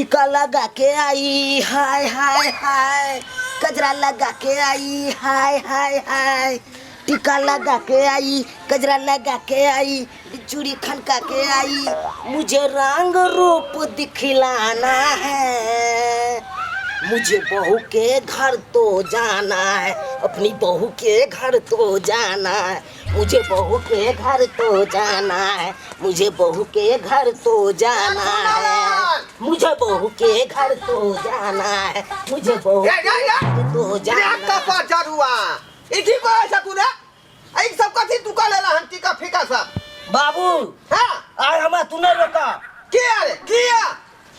टीका लगा के आई, हाय हाय हाय, कजरा लगा के आई, हाय हाय हाय, टीका लगा के आई, कजरा लगा के आई, चूड़ी खनका के आई, मुझे रंग रूप दिखलाना है, मुझे बहू के घर तो जाना है, अपनी बहू के घर तो जाना है, मुझे बहू के घर तो जाना है, मुझे बहू के घर तो जाना है, मुझे बहू के घर तो जाना है, मुझे बहू ए, के ए, ए। घर तो रे जाना है। कपा जरुआ ई की कहै छ तू रे? ई सब कथी तू कह लेला हन टीका फीका सब? बाबू हाँ आय हमरा तू नहीं रोका। के रे किया?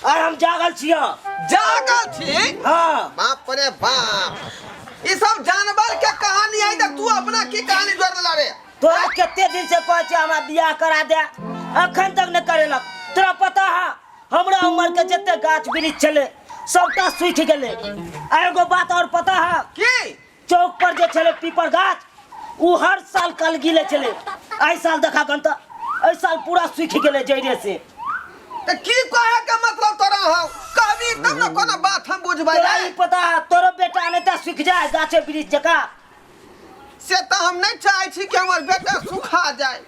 आय हम जागल छियो। जागल छी? हाँ। बाप रे बाप, ई सब जानवर के कहानी है त तू अपना की कहानी जोड़ देला रे? तोरा कते दिन से कहै छियै हमरा बियाह करा दे, अखन तक नहीं करेलक। तोरा पता है हमरा उम्र के जते गाछ वृक्ष छलै सबटा सूखि गेलै। आ एगो बात और पता है की? चौक पर जे छलै पीपर गाछ उ हर साल कलगी लै छलै, एहि साल देखा कन तऽ एहि साल पूरा सूखि गेलै जड़े से। त की कहे के मतलब तोरा? हम कहबी तब न कोनो बात हम बुझबै। तोरा ई पता है तोरो बेटा नहि तऽ सूखि जाए गाछे वृक्ष जकाँ? से तऽ हम नहि चाहै छी कि हमर बेटा सुखा जाए।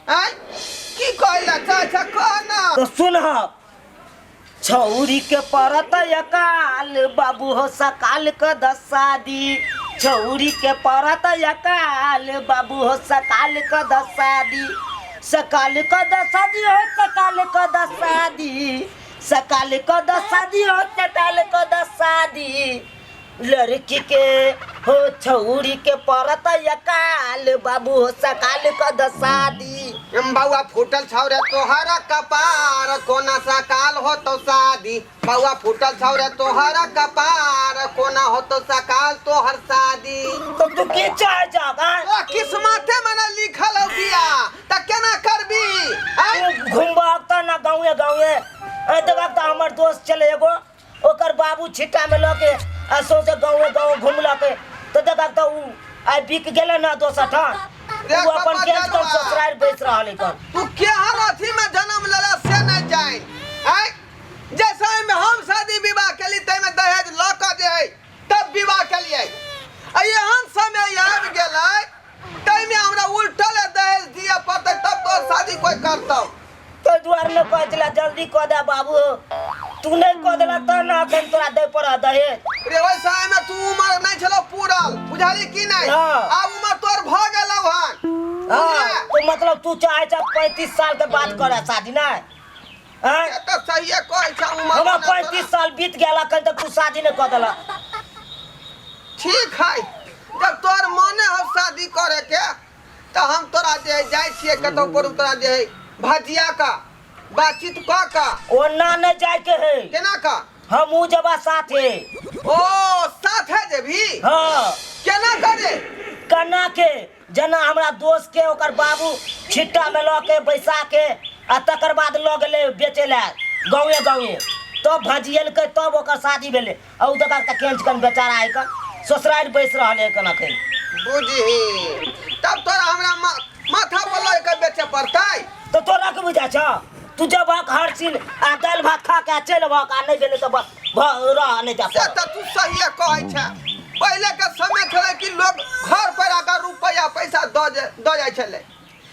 आँय की कहै लए चाहै छ कह ना। तो सुन, छौरी के पड़त अकाल बाबू हो सकाल क दसादी, छौरी के पड़त अकाल बाबू हो सकाल क दसादी, सकाल क दसादी हो सकाल क दसादी, सकाल क दसादी हो सकाल क दसादी, लड़की के हो छौरी के पड़त अकाल बाबू हो सकाल क दसादी। बउआ फूटल छौ रे तोहरा कपार कोना सकाल हो तो शादी, बउआ फूटल छौ रे तोहरा कपार कोना हो तो सकाल तोहर शादी। तो तू की चाहे जा? तोरा किस्मते में न लिखल हो बियाह त केना करबी? तू घुमबा त ना गाँवे गाँवे। ए देखा त हमर दोस्त चले एगो, ओकर बाबू छिट्टा में लके आ सौंसे गाँवे गाँव घुमलके त देखा त उ आइ बिक गेलै ना दोसर ठाम, उ अपन केस कन ससुरारि बैस रहल है कन। तू केहन अथी में जन्म लेला से नहीं जान। आय जैसे में हम शादी विवाह केली तै में दहेज ल क जे है तब विवाह केलिए, आ एहन समय आबि गेलै तै में हमरा उल्टल दहेज दिए पड़तै तब तोर शादी कोई करतौ। तो दुआरे ने कहै छलै जल्दी कऽ दे बाबू, तू नहीं कऽ देला तऽ ने अखन तोरा दै पड़त दहेज। रे ओहि समय में तू उमर नहीं छलो पूरल, बुझली की नहीं? हाँ। आब उमर तोर भ गेलौ हन। हाँ, तो मतलब तू चाहे छ 35 साल के बाद करे शादी नहीं? हाँ? से तऽ सहिए कहै छ उमर हमरा होना तोरा। 35 साल बीत गेल अखन तक तू शादी नहीं कऽ देला। ठीक है, जब तोर मने हो शादी करे के तऽ हम तोरा जे जाइ छियै कतौ पर तोरा जे है भजिया का बातचीत कऽ का। ओना नहीं जाय के है। केना का? हम ऊ जबा साथे। ओ साथे जेबही? हाँ। केना करे? केना के जना हमरा दोस्त के ओकर बाबू छिट्टा में लऽ के बैसा के आ तकर बाद लऽ गेलै बेचे लए गाँवे गाँवे, तब भजियलकै तब ओकर शादी भेलै। आ उ देखा तऽ केंच कन बेचारा है कन ससुरारि बैस रहल है कन अखन। बुझही तब तोरा हमरा माथा पर लऽ के बेचे पड़तै। तो तोरा के बुझा छ? तू जब हक हर चीज आ दालि भात खा के चलि अबहक आ नहीं भेलै तऽ बस रह नहीं जा से तऽ तू सहिए कहै छ। पहिले के समय छलै कि लोग घर पर आकर रुपया पैसा दऽ जाइ छलै,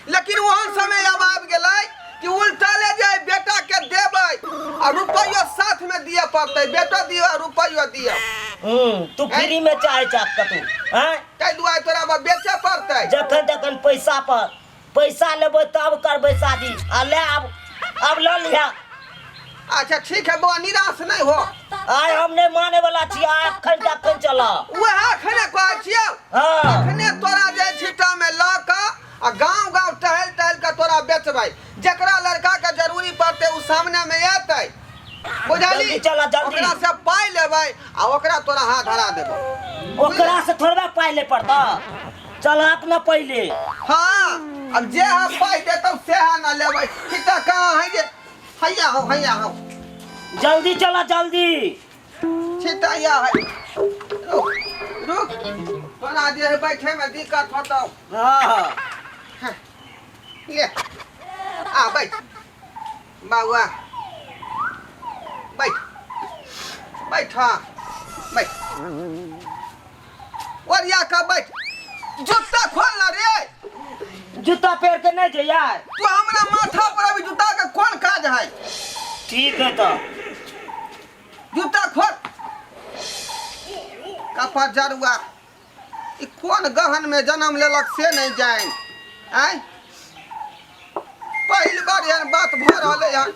लेकिन ओहन समय आब आबि गेलै कि उल्टले जे बेटा के देबै आ रुपैयो साथ में दिए पड़तै, बेटो दियो आ रुपैयो दियो। तू फ्री में चाहे छ कतौ, हैं? ताहि दुआरे तोरा आब बेचे पड़तै। जखन तखन पैसा पर पैसा लेबै तब करबै शादी। आ ले आब लऽ लिहा। अच्छा ठीक है बौआ, निराश नहीं हो। आइ हम नहीं माने वाला छी, आइ अखन के अखन चल। वएह अखने कहै छियौ। हाँ। अखने तोरा जे छिट्टा में लऽ कऽ आ गाँव गाँव टहल टहल कऽ तोरा बेचबै, जकरा लड़का के जरूरी पड़तै उ सामने में एतै, बुझली? जल्दी चलऽ, जल्दी। ओकरा से पाइ लेबै आ ओकरा तोरा हाथ धरा देबौ। ओकरा से थोड़बे पाइ ले पड़तौ, चल अपना पहिले। हाँ, अब जे है पाइ देतौ सेहा न लेबै। छिट्टा कहाँ है जे? हैया हो, हैया हो। जल्दी चला जल्दी। छिट्टा या है। रुक रुक, तोरा जे है बैठे में दिक्कत होतौ। हाँ। ले आ बैठ बाबुआ, बैठ। बैठ। हाँ बैठ, ओरिया का बैठ। जूता खोल ना रे। जूता पहन के नहीं जाइए। तू हमरा माथा पर अभी जूता के कोन काज है? ठीक है तो जूता खोल। कपा जरुआ ई कोन गहन में जन्म लेलक से नहीं जान। आय पहिल बार एहन बात भऽ रहलै हन।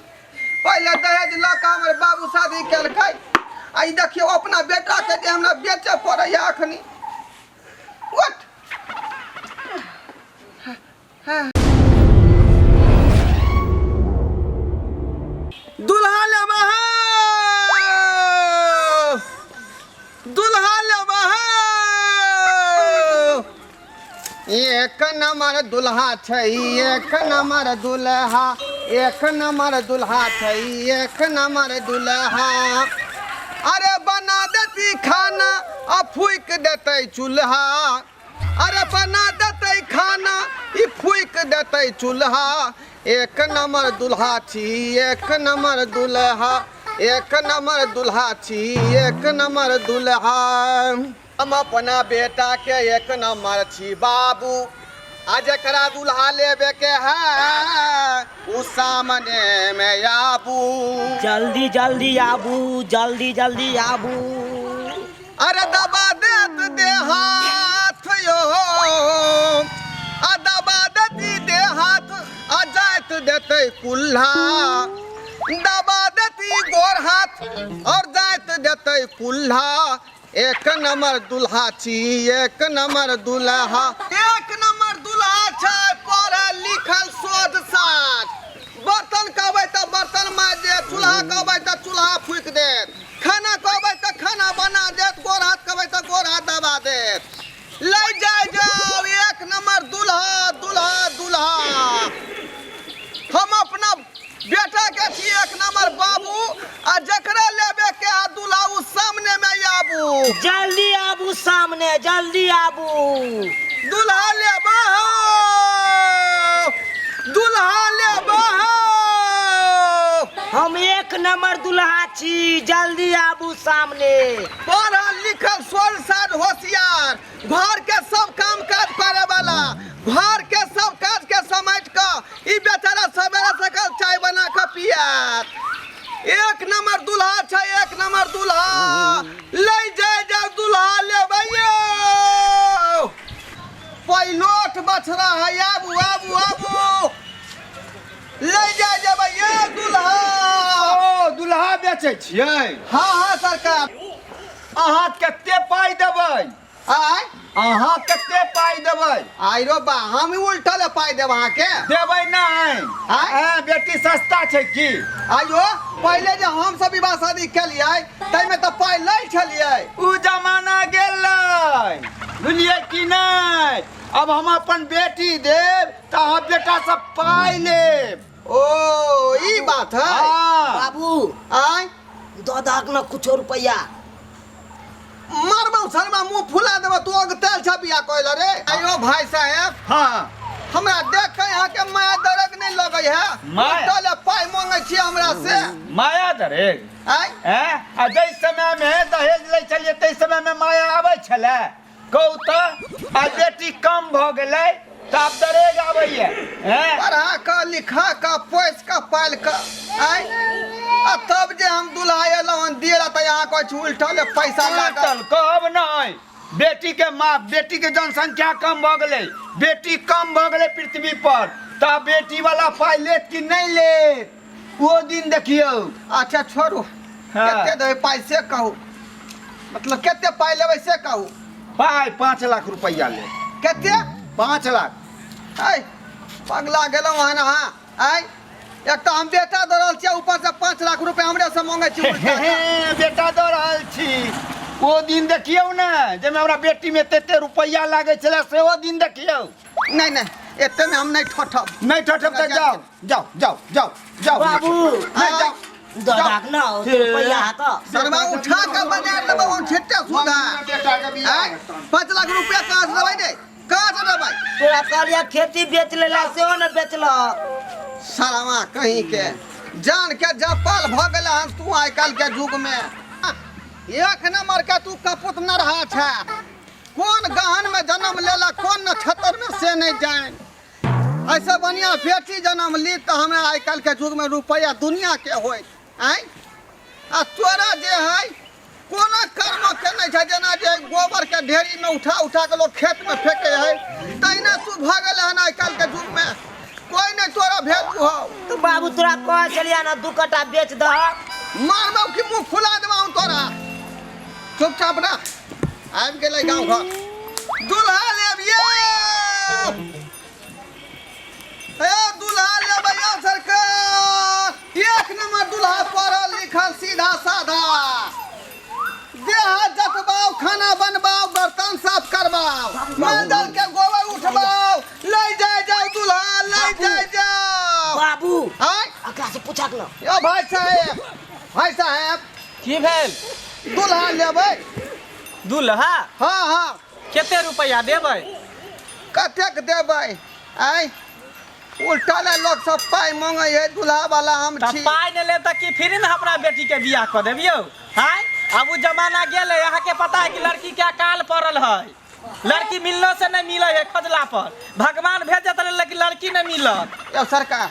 पहिले दहेज लऽ कऽ हमर बाबू शादी केलकै, आ ई देखियौ अपना बेटाके जे हमरा बेचऽ पड़ैए अखनी। उठ। दुल्हा लेबा हौ, दुल्हा लेबा हौ। एक नंबर दुल्हा छै, एक नंबर दुल्हा, एक नंबर दुल्हा छै, एक नंबर दुल्हा। अरे बना देती खाना आ फूक देतै चूल्हा। अरे बना देतै खाना ई फूक देतै चूल्हा। एक नंबर दुल्हा छी, एक नंबर दुल्हा, एक नंबर दुल्हा छी, एक नंबर दुल्हा। हम अपना बेटा के एक नंबर छी बाबू, आ जकरा दुल्हा लेबे के है उ सामने में आबू। जल्दी जल्दी आबू, जल्दी जल्दी आबू। अरे दबा देत दे हाथ यो, आ दबा देती दे हाथ आ जाइत देतै कुल्हा। दबा देती गोर हाथ और जाइत देतै कुल्हा। एक नंबर दुल्हा छी, एक नंबर दुल्हा, एक नंबर दुल्हा छै। पढ़ल लिखल शोध साथ, बर्तन कहबै तऽ बर्तन माजि देत, चूल्हा कहबै तऽ चूल्हा फूकि देत, खाना कहबै तऽ खाना बना देत, गोर हाथ कहबै तऽ गोर हाथ दबा देत। लै जाय जाओ, एक नंबर दुल्हा, दुल्हा, दुल्हा। हम अपना बेटा के छी एक नंबर बाबू, आ जकरा लेबे के है दूल्हा उ सामने में आबू। जल्दी आबू सामने, जल्दी आबू। दुल्हा लेबा हो, दुल्हा लेबा हो। हम एक नंबर दुल्हा छी, जल्दी आबू सामने। पढ़ल लिखल सोल साज होशियार, घर के सब काम काज करे वाला, घर के सब काज के समेट कऽ ई बेचारा सवेरे सकाल चाय बना कऽ पियत। एक नंबर दुल्हा छै, एक नंबर दुल्हा। लै जाय जाओ दुल्हा लेबै यौ। पैलोट बछड़ा है, आबू आबू आबू, लै जाय जेबै यौ दुल्हा। ओ दुल्हा बेचै छियै? हाँ हाँ सरकार। अहाँ कते पाइ देबै? आय? अहाँ कते पाइ देबै? आइ रो बा, हम ही उल्टा ले पाइ देब अहाँके। देबै नहि। आँय? आँय, बेटी सस्ता छै की? आइयो पहिले जे हम सब विवाह शादी केलियै ताहिमे तऽ पाइ लै छलियै। उ जमाना गेलै, बुझलियै की नहि? अब हम अपन बेटी देब तऽ अहाँ बेटा से पाइ लेब। ओ ई बात है। हाँ। बाबू। आय? दऽ दहक ने कुछो रुपैआ। मरबौ शर्मा, मुंह फुला देबो। तू अगतैल छ बियाह कइल रे। आयो भाई साहेब। हाँ। हमरा देख के यहाँ के माया दरग नहीं लगै है। माया? तले पाई मांगे छी हमरा से। माया दरेग? आय? हैं? आ जै समय में दहेज लै छलियै तै समय में माया आबै छलै? कहू तऽ, आ बेटी कम भऽ गेलै तऽ आब दरेग आबैया। हैं? पढ़ा कऽ लिखा कऽ पोसि कऽ पालि कऽ आय, आ तब जे हम दुल्हा एलहुँ हन दिए ला तऽ यहाँ कहै छी उल्टल पैसा लागल। उल्टल कहब नहि। बेटी के माँ, बेटी के जनसंख्या कम भऽ गेलै, बेटी कम भऽ गेलै पृथ्वी पर, तऽ बेटी वाला पाइ लेत कि नहि लेत ओ दिन देखियौ। अच्छा छोड़ू। हाँ। कते देबै पाइ से कहू, मतलब कते पाइ लेबै से कहू। पाइ 5 लाख रुपैआ लेब। कते? 5 लाख। ऐ पगला गेलहुँ हन अहाँ। ऐ एक तऽ हम बेटा दऽ रहल छियै, ऊपर से 5 लाख रुपया हमरे से मांगै छी उल्टा के। हे, बेटा दऽ रहल छी। ओ दिन देखियौ ने जाहिमे हमरा बेटीमे एते रुपैआ लागै छलै, से ओ दिन देखियौ। नहि नहि, एते में हम नहि ठठब। नहि ठठब तऽ जाउ जाउ जाउ जाउ जाउ। बाबू। नहि जाउ। दऽ दहक ने ओते रुपैआ हाथ। सरवा उठा के बाजार देबै हम छिट्टे सुधा। बेटा के बियाह आँय, 5 लाख रुपया कहाँ से देबै रे? कहाँ से देबै? तोरा कहलियै खेती बेच लेला, सेहो ने बेचलक। सरवा कहीं के जान के जपाल भऽ गेलै हन तू आइ काल्हि के युग में। एक नंबर के तू कपूत न रहा छा। कोन गहन में जन्म लेला, कोन नक्षत्र में से नहीं जान। ऐसे बढ़िया बेटी जन्म ली तो हमरा आइ काल्हि के युग में रुपया दुनिया के होय आय। आ तोरा जे है कोनो कर्म के नहीं छै, जेना जे गोबर के ढेरी में उठा उठा के लोग खेत में फेंके है तहिना तू भऽ गेल हन आइ काल्हि के युग में। कोई नहीं तोरा भेलू हौ। तो बाबू तोरा कह चलिया ना 2 कट्टा बेच दह। मारबौ कि मुंह फुला देबौ तोरा। चुपचाप रह, आबि गेलै गाँव घर। दुल्हा लेब ये, ए दुल्हा लेबै यौ सरकार। एक नंबर दुल्हा, पढ़ल लिखल सीधा साधा, देह जतबाओ, खाना बनबाओ, बर्तन साफ करबाओ, माल के गोबर उठबाओ। ले जाय जाओ दुल्हा, ले जाय जाओ बाबू। आय अकरा से पूछक न। यौ भाई साहेब, भाई साहेब। की भेल? दुल्हा लेबै। दुल्हा? हाँ हाँ। कते रुपया देबै? कतेक देबै? आय उल्टा ले लोग सब पाई मांगे है, दुल्हा वाला हम तऽ छी। पाइ नहि लेब तऽ की फ्री में हमरा बेटी के बियाह कऽ देबियौ? हाय आब उ जमाना गेलै। अहाँके पता है कि लड़की के अकाल पड़ल है, लड़की मिललो से नहीं मिले है, खोजला पर भगवान भेजत रहे लेकिन लड़की नहीं मिलत। यौ सरकार,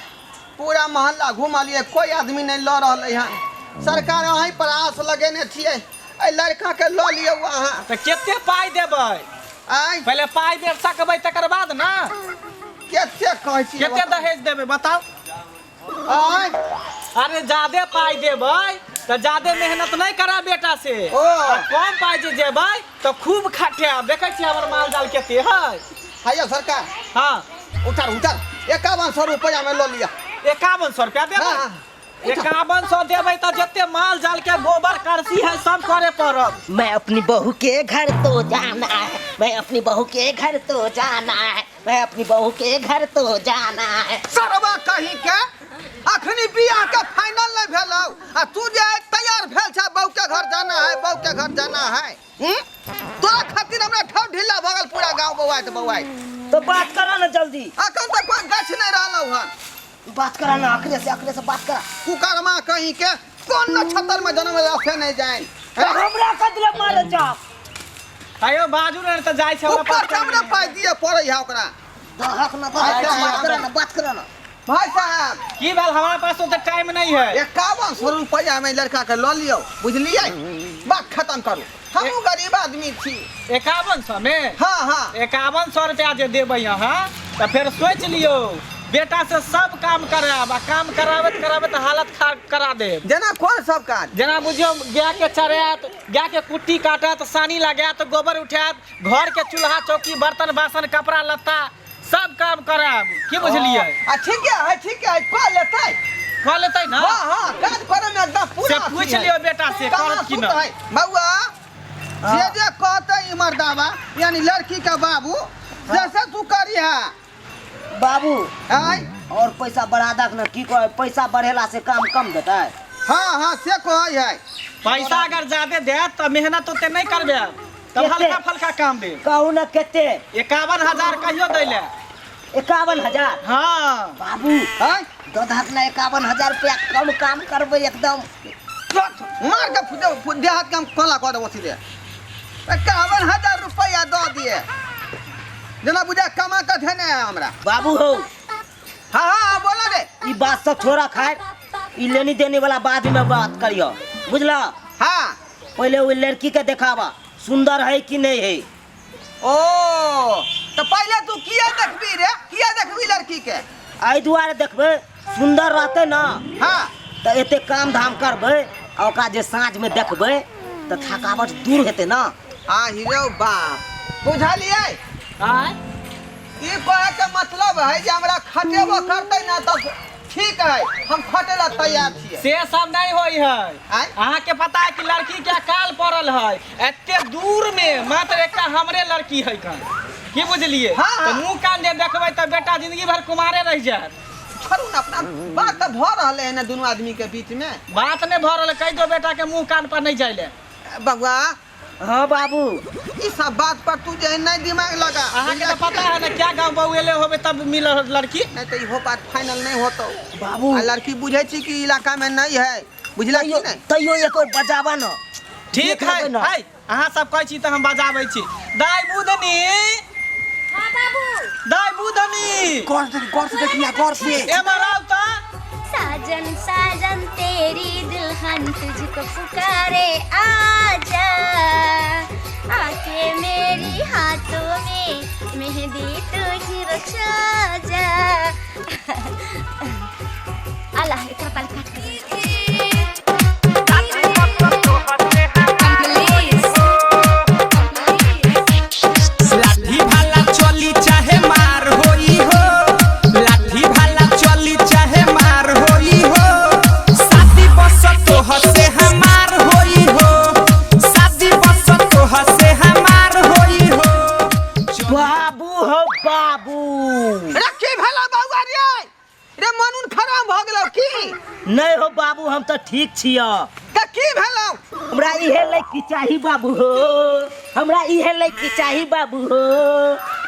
पूरा मोहल्ला घुमलियै, कोई आदमी नहीं लऽ रहलै हन। सरकार अहीं पर आस लगेने छियै, एहि लड़का के लऽ लियौ अहाँ। तऽ कते पाइ देबै? आय पहिले पाइ दे सकबै तकर बाद ना। कते कहै छियै? कते दहेज देबै बताउ? आय अरे ज्यादे पाइ देबै तऽ ज्यादे मेहनत नहीं करा बेटा से। ओ। आ कम पाइ जे देबै तऽ खूब खटायब। देखै छियै हमर माल जाल कते है। हैया सरकार। हाँ। उतार उतार, 5100 रुपया में लऽ लिअ। 5100 रुपया देबै? हाँ, हाँ। 5100 देबै तऽ जते माल जाल के गोबर करसी है सब करे पड़त। मैं अपनी बहू के घर तो जाना है, मैं अपनी बहू के घर तो जाना है, मैं अपनी बहू के घर तो जाना है। सरवा कहीं के अखनी बियाह के फाइनल नहीं भेलौ आ तू जे तैयार भेल छ बहू के घर जाना है, बहू के घर जाना है। तोरा खातिर हमरा ठौ ढीला भऽ गेल पूरा गांव बौआइत बौआइत। तो बात करा ना जल्दी। अखन तक कोई गछ नहीं रहलौ हन। बात करा ना अखरे से, अखरे से बात करा। कुकर्मा कहीं के कोन नक्षत्र में जन्म लेला से नहीं जाए। तो हमरा कदले मारे जा। आयो बाजू ने तऽ जाइ छै हमरा ऊपर पास। से हमरा पाइ दिए पड़ै है ओकरा। दहक ना दहक, अच्छा, बात करा ना, बात करा ना। भाई साहब। की भेल? हमरा पास ओते टाइम नहीं है। 5100 रुपया में लड़का के लऽ लियौ, बुझलियै? बात खत्म करू, हमहूँ गरीब आदमी छी। 5100 में? हाँ हाँ। 5100 रुपया जे देबै अहाँ तऽ फेर सोचि लियौ बेटा से सब काम करायब आ काम कराबैत कराबैत हालत खराब करा देब। जेना कोन सब काज? जेना बुझियौ गाय के चरायत, गाय के कुट्टी काटत, सानी लगायत, गोबर उठायत, घर के चूल्हा चौकी, बर्तन बासन, कपड़ा लत्ता सब काम करायब। की बुझलियै? आ ठीक है, ठीक है, कऽ लेतै। कऽ लेतै ना? हाँ हाँ, काज करे में एकदम पूरा से पूछ लियौ बेटा से करत की ना। बउआ जे जे कहतै ई मर्दाबा यानी लड़की के बाबू जैसे तू करिहा। बाबू आय और पैसा बढ़ा दक ना। की कहे पैसा बढ़ेला से काम कम देतै? हाँ हाँ से कहै है। पैसा अगर ज्यादा देत तऽ मेहनत ओते नहीं करबे, तब केते? हल्का फल्का काम दे। कहू ना केते? 51,000 कहियो दै ले। 51,000? हाँ। बाबू आय दऽ ना 51,000 रुपया कम काम करबै एकदम। मार के देहात के हम कोला कऽ देबो सीधे। 51,000 रुपया दऽ दिए जेना बुझा कमा कऽ धेने है हमरा। बाबू हो। हाँ हाँ बोला रे। ई बात सब छोड़ा खाए, ई लेनी देने वाला बाद में बात करियो, बुझला? हाँ। पहले वो लड़की के देखावा सुंदर है कि नहीं है। ओ तो पहले तू किया देखबी रे, किया देखबी लड़की के? एहि दुआरे देखबै सुंदर रहते ना। हाँ। तो एते काम धाम करबै आ ओकरा जे साँझ में देखबै तो थकावट दूर हेतै ना। आ हीरो बाप बुझलियै? आय ई कहे के मतलब है जे हमरा खटेबो करतै ना तब ठीक है, हम खटे ला तैयार छियै। से सब नहीं होई है। आय? अहाँ के पता है कि लड़की के अकाल पड़ल है, एते दूर में मात्र एकटा हमरे लड़की है कन। की बुझलियै? हाँ, हाँ। तऽ मुँह कान जे देखबै तऽ बेटा जिंदगी भर कुमारे रहि जायत। छोड़ू ना, अपना बात तऽ भऽ रहलै है ना दुनू आदमी के बीच में। बात नहीं भऽ रहल, कहि दो बेटा के मुँह कान पर नहीं जाय ले। बउआ। हाँ बाबू। ई सब बात पर तू जे नहीं दिमाग लगा। अहाँ के तो पता है ना क्या गांव बउएले होबे तब मिलल लड़की। नहीं तो इहो बात फाइनल नहीं होतो बाबू। आ लड़की बुझे छी कि इलाका में नहीं है, बुझला कि नहीं? तैयो एक और बजावा ना। ठीक देख है लेबै ने। है अहाँ सब कहै छी तऽ हम बजाबै छी। दाइ बुधनी। हाँ बाबू। दाइ बुधनी, गौर से, गौर से देखिए, गौर से। एम्हर आउ तऽ। साजन साजन तेरी दुल्हन तुझको पुकारे, आजा आके मेरी हाथों में मेहंदी तुझी रचा जा। अल्लाह एकरा पहले काट के दे। लाठी भाला चली चाहे मार होई हो, लाठी भाला चली चाहे मार होई हो, शादी बस तोह से हमार होई हो, शादी बस तोह से हमार होई हो। बाबू हो बाबू। रे की भेलौ बौआ रे? रे मनुन खराब भऽ गेलौ की? नहीं हो बाबू, हम तो ठीक छियो। तऽ की भेलौ? हमरा इहे लड़की चाही बाबू हो, हमरा इहे लड़की चाही बाबू हो।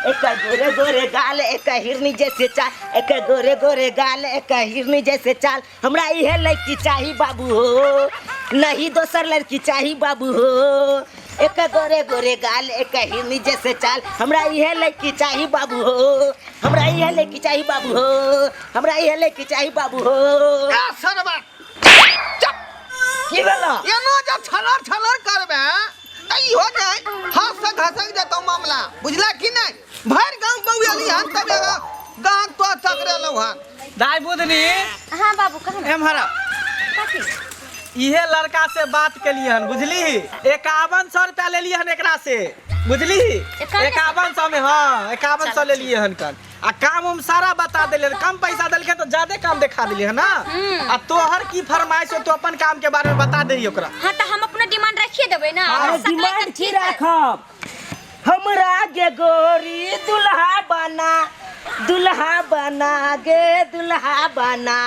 एक गोरे गोरे गाल, एक हिरनी जैसे चाल, एक गोरे गोरे गाल, एक हिरनी जैसे चाल, हमरा इहे लड़की चाही बाबू हो, नहीं दोसर लड़की चाही बाबू हो। एक गोरे गोरे गाल, एक हिरनी जैसे चाल, हमरा इहे लड़की चाही बाबू हो, हमरा इहे लड़की चाही बाबू हो, हमरा इहे लड़की चाही बाबू हो। ए सरबा, चुप। की भेलो? एना जे छलर छलर करबे तऽ इहो जे हाथ से घसक जेतौ मामला, बुझला कि नहि? भरि गाँव बौएली हन तब एगो गाँव तो चकरेलौ हन। दाइ बुधनी। हाँ बाबू, कहा ना। एम्हर आउ। कथी? इहे लड़का से बात केलिए हन, बुझली? 5100 रुपया लेलिए हन एकरा से, बुझली? 5100? 5100 में, हाँ, 5100 लेलिए हन कन। आ काम उम सारा बता देलिए हन। कम पैसा देलकै तऽ ज्यादे काम देखा देलिए हन ना। आ तोहर की फरमाइश हो, तो अपन काम के बारे में बता दही ओकरा। हाँ तऽ हम अपना डिमांड रखिए देबै ना। अरे अगर सकलै तऽ डिमांड की ठीक है। राखब? हमरा गे गोरी दुल्हा बना, दुल्हा बना गे दुल्हा बना।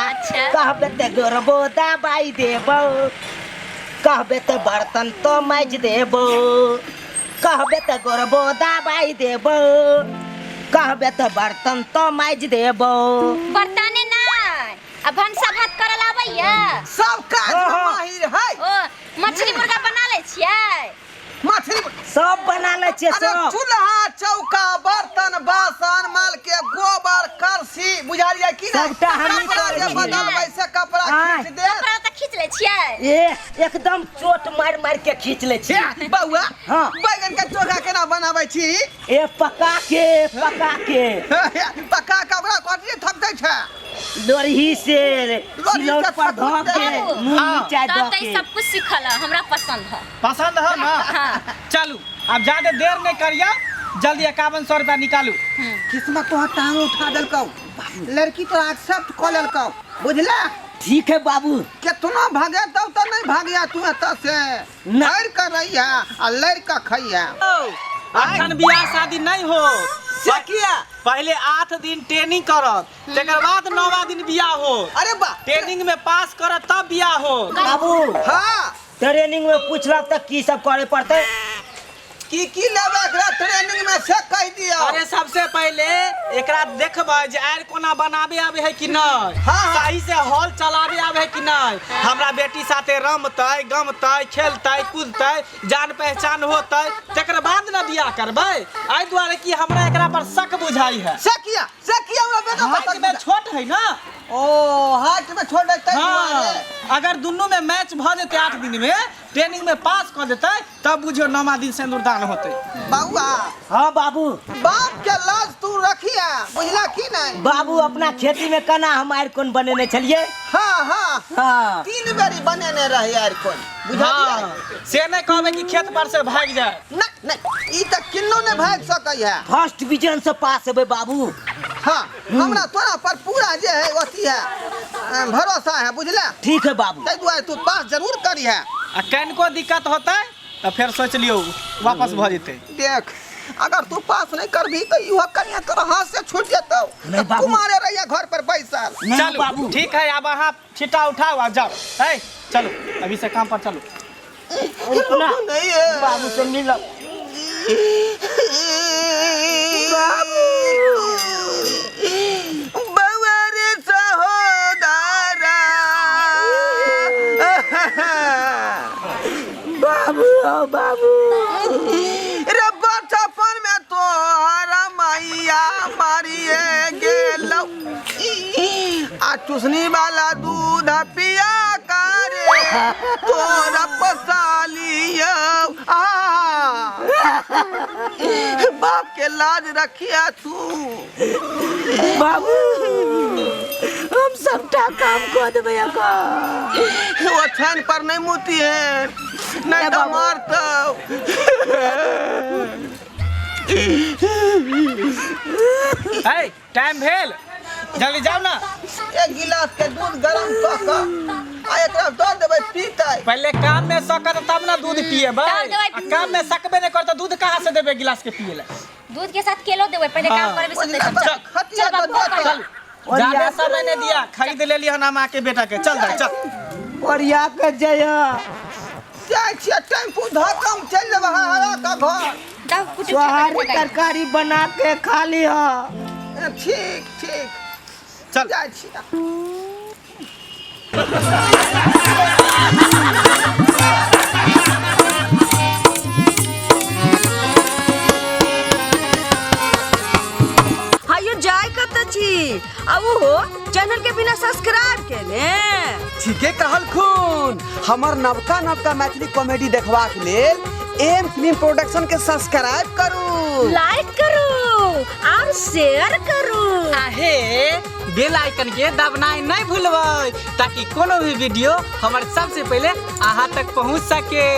अच्छा। कहबे ते गोरबो दबाई देबो, कहबे ते बर्तन तो माजि देबो, कहबे ते गोरबो दबाई देबो, कहबे ते बर्तन तो माजि देबो। बर्तने नहि, आ भनसा भात करल आबैया? सब काज हाँ, मे हाँ। माहिर है। ओ मछली मुर्गा बना लै छियै? मछली सब बना लै छियै। अरे सब चूल्हा चौका बर्तन बासन माल के गोबर करसी, बुझलियै कि नहि? सबटा हमही कपड़ा जे करै छियै। बदलबै से कपड़ा आँय। खींच देत। कपड़ा तऽ खींच लै छियै? ए एकदम चोट मारि मारि के खींच लै छियै। हे बौआ। हाँ। बैगन के चोखा केना बनाबै छी? ए पका के, पका के। पका के ओकरा कथी थकदै छै? लोरही से, लोरही सिलौट से पर धऽ के बाबू। नून हाँ। मिरचाइ तब दऽ तऽ ई के। सब कुछ सीखल है, हमरा पसंद है। पसंद है ना? हाँ। चलू, आब ज्यादा देर नहीं करिया, जल्दी 5100 रुपया निकालू। किस्मत तोहर टांग उठा देलकौ, लड़की तो एक्सेप्ट कऽ लेलकौ, बुझला? ठीक है बाबू। केतनो भगेतौ तऽ नहि भागिया तू एतऽ से। ना। लड़ि कऽ रहिया आ लड़ि कऽ खइया। अखन बियाह शादी नहीं हो। से किया? पहले 8 दिन ट्रेनिंग करत, तकर बाद 9वां दिन बियाह हो। अरे बा, ट्रेनिंग में पास करत तब बियाह हो। बाबू। हाँ। ट्रेनिंग में पूछलक तऽ की सब करे पड़तै? की की लेबै एकरा ट्रेनिंग में से कहि दियौ। अरे सबसे पहले एकरा देखबै जे आयर कोना बनाबे आबे है कि नहीं, हाँ, हाँ। सही से हॉल चलाबे आबे है कि नहीं, हमरा बेटी साथे रमतै गमतै खेलतै कूदतै, जान पहचान होतै, तकर बाद ना बियाह करबै। एहि दुआरे कि हमरा एकरा पर शक बुझाई है। से किया? से किया हमरा बेटा पर हाइट शक में बुझा- छोट है ना। ओ हाइट में छोट है ताहि हाँ, दुआरे। अगर दुनू में मैच भ जेतै, 8 दिन में ट्रेनिंग में पास कऽ देतै, तब बुझियौ 9वां दिन सिंदूरदान होतै। बौआ। हाँ बाबू। बाप के लाज तू रखिया, बुझला की नहीं? बाबू, अपना खेती में केना हम आयर कोन बनेने छलियै? हाँ हाँ। हाँ। 3 बेरी बनेने रही आयर कोन, बुझलियै? हाँ, से नहीं कहबै कि खेत पर से भागि जाए। नहीं नहीं, ई तऽ किन्नो नहि भागि सकै है। फर्स्ट डिवीजन से पास हेबै बाबू। हाँ, हमरा तोरा पर पूरा जे है अथी है, भरोसा है, बुझला? ठीक है बाबू। ताहि दुआरे तू पास जरूर करी है। आ कनिको दिक्कत होतै तऽ फेर सोचि लियौ वापस भऽ जेतै। देख, अगर तू पास नहीं करबी तऽ इहो कनिया तोरा हाथ से छूट जेतौ। नहीं बाबू। कुमारे रहिया घर पर बैसल। नहीं चलू बाबू। ठीक है, अब अहाँ छिट्टा उठाओ आ जाओ। है चलू, अभी से काम पर चलू। रुकना। नहीं है। बाबू से मिलब। बाबू, बउआ रे सहोदरा, बाबू। रे बचपन में तोहरा मैया मारिए गेलौ, आ चुसनी वाला दूध पिया करे तोरा पसालियौ। आ बाप के लाज रखिया तू। बाबू हम सबटा काम कऽ देबै अकर। वो छान पर नहीं मुती है, नहीं तो मारतौ। है टाइम भेल, जल्दी जाओ ना। एक गिलास के दूध गरम कऽ कऽ आ एकरा दऽ देबै पीतै। पहले काम में सकत तब ना दूध पिएबै। तब देबै। आ काम में सकबे नहीं करत दूध कहाँ से देबै गिलास के पिए ला? दूध के साथ केलो देबै, पहले काम हाँ। करबे सब। चल खतिया चल तऽ बाबू, दऽ। चल, ज्यादा समय नहीं दिया, खरीद ले लिया हम आके बेटा के। चल दाई चल। ओरिया के जया जाइ छियै टेम्पू धऽ कऽ हम चलि जेबै हरा कऽ घर। तब कुछ सोहारी तरकारी बना के खा लिह। ठीक ठीक, चल जाइ छियै। हायो जाय कत छी आ ओहो चैनल के बिना सब्सक्राइब केने? ठीके कहलखुन। हमर नवका नवका मैथिली कॉमेडी देखबाक लेल एम फिल्म प्रोडक्शन के सब्सक्राइब करू, लाइक करू और शेयर करू। आहे बेल आइकन के दबनाइ नहीं भूलबै ताकि कोनो भी वीडियो हमर सबसे पहले अहाँ तक पहुँच सके।